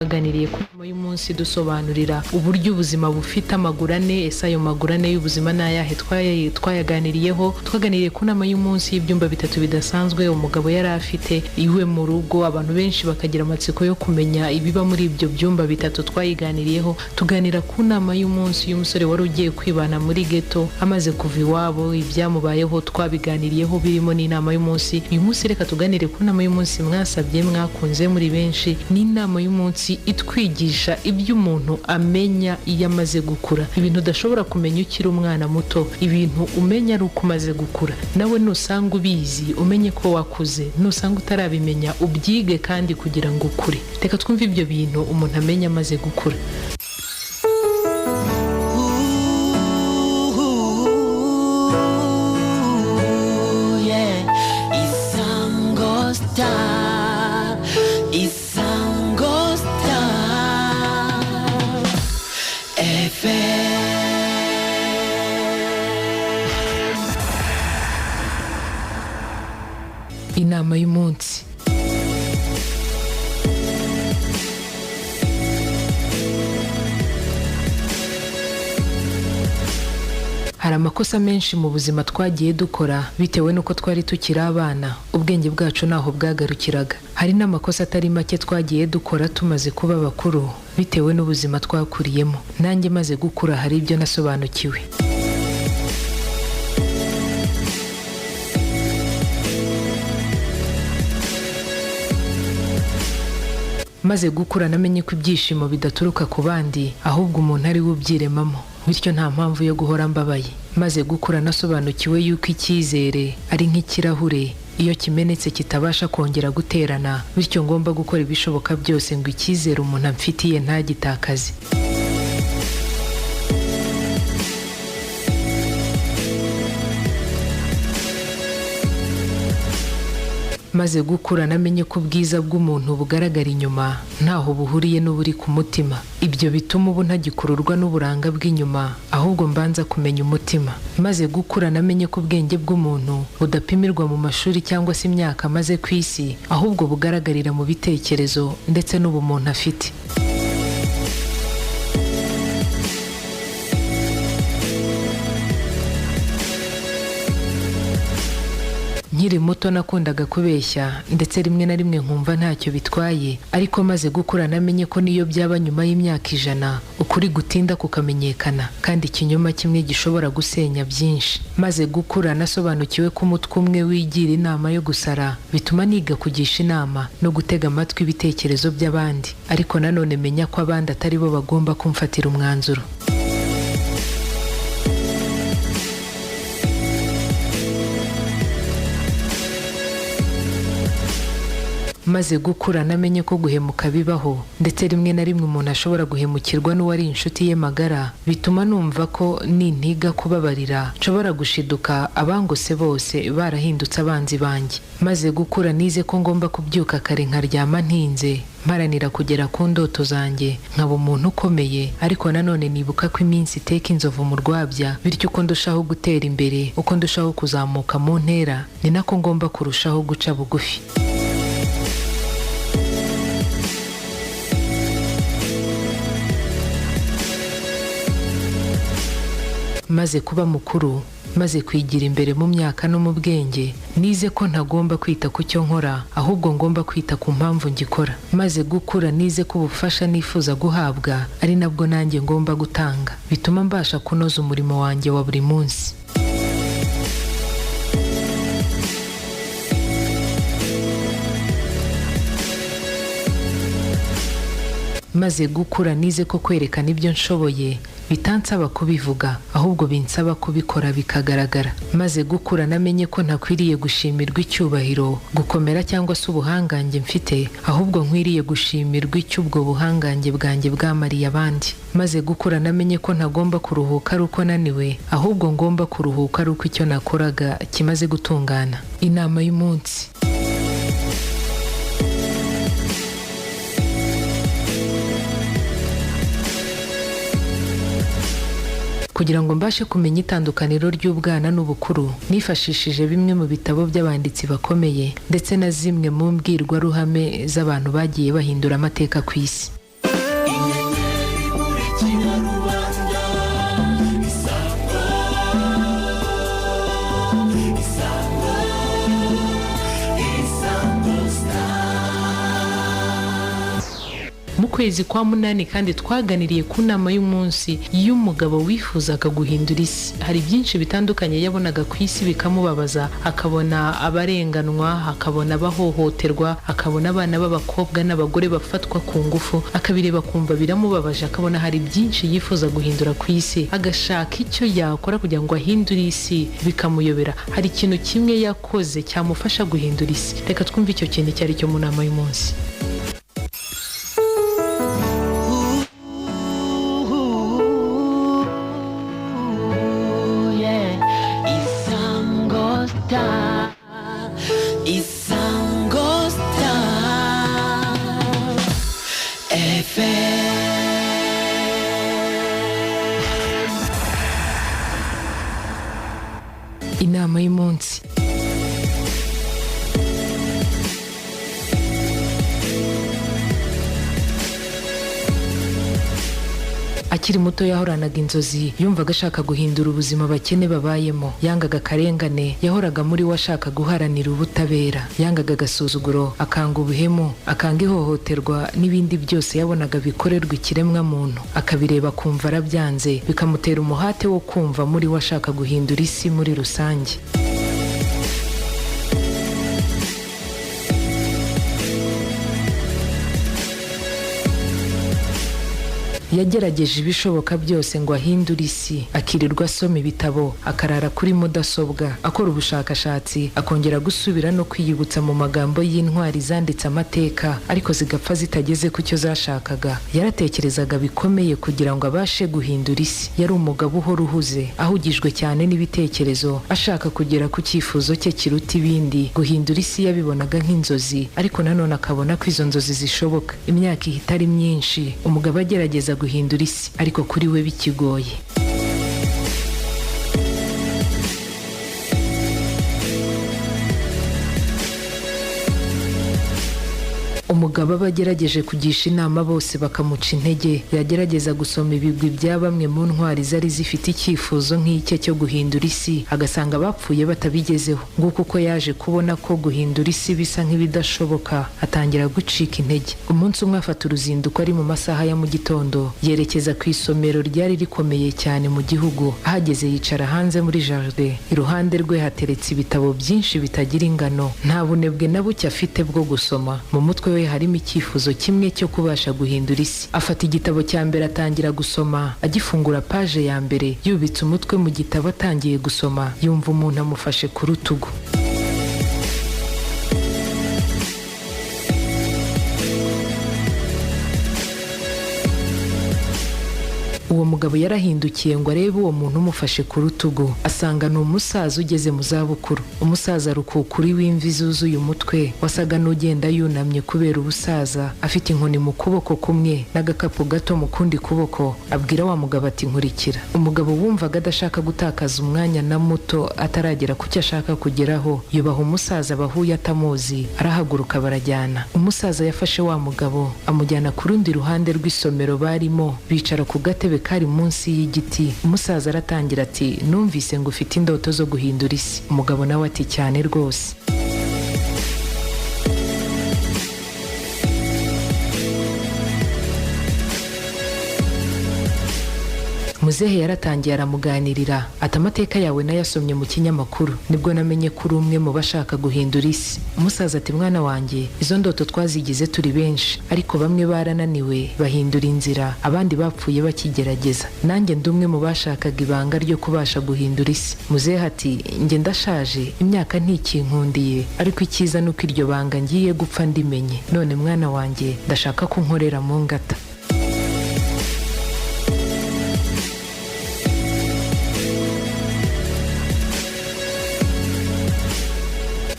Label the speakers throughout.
Speaker 1: Twaganiriye ku nama y'umunsi, dusobanurira uburyo ubuzima bufite amaguru ane. Ese ayo maguru ane y'ubuzima ni ayahe? Twayaganiriyeho. Twaganiriye ku nama y'umunsi y'ibyumba bitatu bidasanzwe umugabo yari afite iwe mu rugo, abantu benshi bakagira amatsiko yo kumenya ibiba muri ibyo byumba bitatu. Twayiganiriyeho. Tuganira ku nama y'umunsi y'umusore wari ugiye kwibana muri geto amaze kuva iwabo, ibyamubayeho twabiganiriyeho, birimo n'inama y'umunsi. Uyu munsi reka tuganire ku nama y'umunsi mwasabye, mwakunze muri benshi. Ni inama y'umunsi itwigisha ibyo umuntu amenya iyo amaze gukura, ibintu udashobora kumenya ukiri umwana muto, ibintu umenya ari uko umaze gukura. Nawe nusanga ubizi, umenye ko wakuze. Nusanga utarabimenya, ubyige kandi kugira ngo ukure. Reka twumve ibyo bintu umuntu amenya amaze gukura.
Speaker 2: Ooh, yeah. Isango Star, Isango Star, FM.
Speaker 1: Inama y'umunsi. Hari amakosa menshi mu buzima twagiye dukora bitewe n'uko twari tukiri abana, ubwenge bwacu ntaho bwagarukiraga. Hari n'amakosa atari make twagiye dukora tumaze kuba bakuru bitewe n'ubuzima twakuriyemo. Nanjye maze gukura hari ibyo nasobanukiwe. Maze gukura namenye ko ibyishimo bidaturuka ku bandi, ahubwo umuntu ari we ubyiremamo, bityo nta mpamvu yo guhora mbabaye. Maze gukura nasobanukiwe yuko icyizere ari nk'ikirahure, iyo kimenetse kitabasha kongera guterana, bityo ngomba gukora ibishoboka byose ngo icyizere umuntu amfitiye ntagitakaze. Maze gukura namenye ko ubwiza bw'umuntu bugaragara inyuma ntaho buhuriye n'uburi ku mutima. Ibyo bituma ubu ntagikururwa n'uburanga bw'inyuma, ahubwo mbanza kumenya umutima. Maze gukura namenye ko ubwenge bw'umuntu budapimirwa mu mashuri cyangwa se imyaka amaze ku isi, ahubwo bugaragarira mu bitekerezo ndetse n'ubumuntu afite. Nkiri muto nakundaga kubeshya, ndetse rimwe na rimwe nkumva ntacyo bitwaye, ariko maze gukura namenye ko niyo byaba nyuma y'imyaka 100, ukuri gutinda kukamenyekana, kandi ikinyoma kimwe gishobora gusenya byinshi. Maze gukura nasobanukiwe ko umutwe umwe wigira inama yo gusara, bituma niga kugisha inama no gutega amatwi ibitekerezo by'abandi, ariko nanone menya ko abandi atari bo bagomba kumfatira umwanzuro. Maze gukura namenye ko guhemuka bibaho, ndetse rimwe na rimwe umuntu ashobora guhemukirwa n'uwari inshuti ye magara, bituma numva ko nintiga kubabarira nshobora gushiduka abangose bose barahindutse abanzi banjye. Maze gukura nize ko ngomba kubyuka kare nkaryama ntinze, mparanira kugera ku ndoto zanjye, nkaba umuntu ukomeye, ariko nanone nibuka ko iminsi iteka inzovu mu rwabya, bityo uko ndushaho gutera imbere, uko ndushaho kuzamuka mu ntera, ni nako ngomba kurushaho guca bugufi. Maze kuba mukuru, maze kwigira imbere mu myaka no mu bwenge, nize ko ntagomba kwita ku cyo nkora, ahubwo ngomba kwita ku mpamvu ngikora. Maze gukura nize ko ubufasha nifuza guhabwa ari nabwo nanjye ngomba gutanga, bituma mbasha kunoza umurimo wanjye wa buri munsi. Maze gukura nize ko kwerekana ibyo nshoboye bitansaba kubivuga, ahubwo binsaba kubikora bikagaragara. Maze gukura namenye ko ntakwiriye gushimirwa icyubahiro, gukomera cyangwa se ubuhangange mfite, ahubwo nkwiriye gushimirwa icyo ubwo buhangange bwanjye bwamariye abandi. Maze gukura namenye ko ntagomba kuruhuka ari uko naniwe, ahubwo ngomba kuruhuka ari uko icyo nakoraga kimaze gutungana. Inama y'umunsi. Kugira ngo mbashe kumenya itandukaniro ry'ubwana n'ubukuru, nifashishije bimwe mu bitabo by'abanditsi bakomeye ndetse na zimwe mu mbwirwaruhame z'abantu bagiye bahindura amateka ku isi. Mu kwezi kwa munani kandi twaganiriye ku nama y'umunsi y'umugabo wifuzaga guhindura isi. Hari byinshi bitandukanye yabonaga ku isi bikamubabaza, akabona abarenganwa, akabona abahohoterwa, akabona abana b'abakobwa n'abagore bafatwa ku ngufu, akabireba akumva biramubabaje, akabona hari byinshi yifuza guhindura ku isi, agashaka icyo yakora kugira ngo ahindure isi bikamuyobera. Hari ikintu kimwe yakoze cyamufasha guhindura isi. Reka twumve icyo kintu icyo ari cyo mu nama y'umunsi.
Speaker 2: Ooh, yeah. Isango Star. Isango Star. FM.
Speaker 1: Inama y'umunsi. Akiri muto yahoranaga inzozi, yumvaga ashaka guhindura ubuzima abakene babayemo. Yangaga akarengane, yahoraga muri we ashaka guharanira ubutabera. Yangaga agasuzuguro, akanga ubuhemu, akanga ihohoterwa n'ibindi byose yabonaga bikorerwa ikiremwa muntu, akabireba akumva arabyanze, bikamutera umuhate wo kumva muri we ashaka guhindura isi muri rusange. Yagerageje ibishoboka byose ngo ahindure isi, akirirwa asoma ibitabo, akarara kuri mudasobwa, akora ubushakashatsi, akongera gusubira no kwiyibutsa mu magambo y'intwari zanditse amateka ariko zigapfa zitageze ku cyo zashakaga. Yaratekerezaga bikomeye kugira ngo abashe guhindura isi. Yari umugabo uhora uhuze, ahugijwe cyane n'ibitekerezo, ashaka kugera ku cyifuzo cye kiruta ibindi. Guhindura isi yabibonaga nk'inzozi, ariko nanone akabona ko izo nzozi zishoboka. Imyaka ihita ari myinshi, umugabo agerageza guhindura isi, ariko kuri we bikigoye. Umugabo aba agerageje kugisha inama bose bakamuca intege, yagerageza gusoma ibigwi bya bamwe mu ntwari zari zifite icyifuzo nk'icye cyo guhindura isi, agasanga bapfuye batabigezeho. Nguko uko yaje kubona ko guhindura isi bisa nk'ibidashoboka, atangira gucika intege. Umunsi umwe afata uruzinduko ari mu masaha ya mu gitondo, yerekeza ku isomero ryari rikomeye cyane mu gihugu. Ahageze yicara hanze muri jardin, iruhande rwe hateretse ibitabo byinshi bitagira ingano. Nta bunebwe na buke afite bwo gusoma. Mu mutwe we harimo icyifuzo kimwe cyo kubasha guhindura isi. Afata igitabo cya mbere atangira gusoma. Agifungura paje ya mbere, yubitse umutwe mu gitabo atangiye gusoma, yumva umuntu amufashe ku rutugu. Uwo mugabo yarahindukiye ngo arebe uwo muntu umufashe ku rutugu, asanga ni umusaza ugeze mu zabukuru. Umusaza rukukuri w'imvi zuzuye umutwe, wasaga n'ugenda yunamye kubera ubusaza, afite inkoni mu kuboko kumwe n'agakapu gato mu kundi kuboko. Abwira wa mugabo ati: "Nkurikira." Umugabo wumvaga adashaka gutakaza umwanya na muto ataragera ku cyo ashaka kugeraho, yubaha umusaza bahuye atamuzi, arahaguruka barajyana. Umusaza yafashe wa mugabo amujyana ku rundi ruhande rw'isomero barimo, bicara ku gatebe kari munsi y'igiti. Umusaza aratangira ati: "Numvise ngo ufite indoto zo guhindura isi." Umugabo nawe ati: "Cyane rwose." Muzehe yaratangiye aramuganirira ati: "Amateka yawe nayasomye mu kinyamakuru, nibwo namenye ko uri umwe mu bashaka guhindura isi." Umusaza ati: "Mwana wanjye, izo ndoto twazigize turi benshi, ariko bamwe barananiwe bahindura inzira, abandi bapfuye bakigerageza. Nanjye ndi umwe mu bashakaga ibanga ryo kubasha guhindura isi." Muzehe ati: "Njye ndashaje, imyaka ntikinkundiye, ariko icyiza ni uko iryo banga ngiye gupfa ndimenye. None mwana wanjye, ndashaka ko unkorera mu ngata."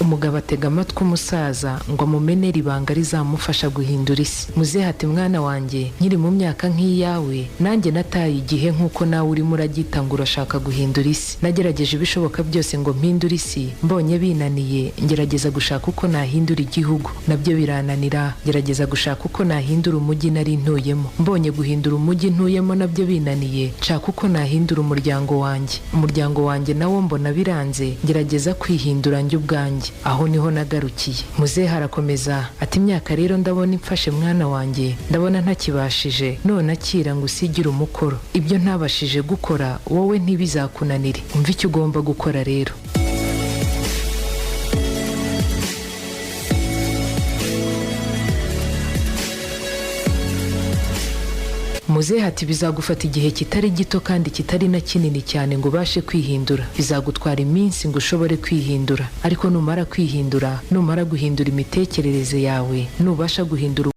Speaker 1: Umugabo atega amatwi umusaza ngo amumenere ibanga rizamufasha guhindura isi. Muzehe ati: "Mwana wanjye, nkiri mu myaka nk'iyawe, nanjye nataye igihe nk'uko nawe urimo uragita ngo urashaka guhindura isi. Nagerageje ibishoboka byose ngo mpindure isi, mbonye binaniye ngerageza gushaka uko nahindura igihugu, nabyo birananira. Ngerageza gushaka uko nahindura umujyi nari ntuyemo, mbonye guhindura umujyi ntuyemo nabyo binaniye, nshaka uko nahindura umuryango wanjye, umuryango wanjye nawo mbona biranze, ngerageza kwihindura njye ubwanjye. Aho niho nagarukiye. Muzehe arakomeza ati: "Imyaka rero ndabona imfashe, mwana wanjye, ndabona ntakibashije. None akira ngo usigire umukoro. Ibyo ntabashije gukora, wowe ntibizakunanire. Umva icyo ugomba gukora rero." Muzehe ati: "Bizagufata igihe kitari gito kandi kitari na kinini cyane ngo ubashe kwihindura. Bizagutwara iminsi ngo ushobore kwihindura, ariko numara kwihindura, numara guhindura imitekerereze yawe, nubasha guhindura